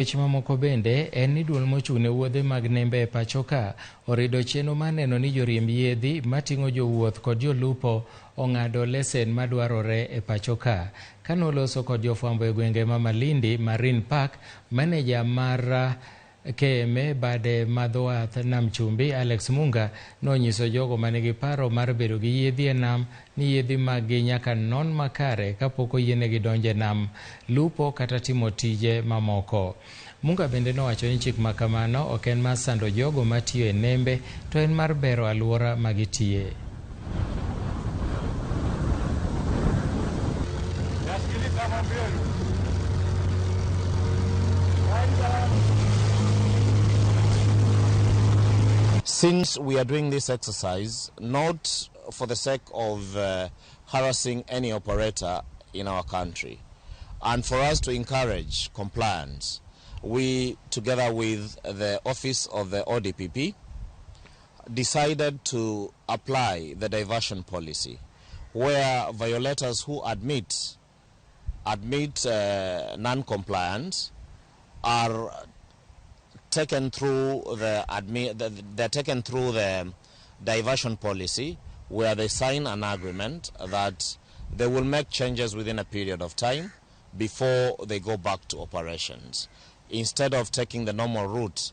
Weche mamoko bende en ni duol mochung' ne wuodhe mag nembe e pacho ka orido chenro mar neno ni joriemb yiedhi mating'o jowuoth kod jolupo ong'ado lesen madwarore e pacho ka. Kane oloso kod jofwambo e gwenge ma Malindi Marine Park, maneja mar KMA bade ma dho wath Nam Chumbi Alex Munga nonyiso jogo manigi paro mar bedo gi yiedhi e nam ni yiedhi maggi nyaka non makare kapok oyienegi donjo e nam, lupo kata timo tije mamoko. Munga bende nowacho ni chik ma kamano ok en mar sando jogo matiyo e nembe to en mar bero alwora ma gitiye. Since we are doing this exercise not for the sake of harassing any operator in our country, and for us to encourage compliance, we, together with the office of the ODPP, decided to apply the diversion policy, where violators who admit non-compliance are taken through the admi-, they're taken through the diversion policy, where they sign an agreement that they will make changes within a period of time before they go back to operations, instead of taking the normal route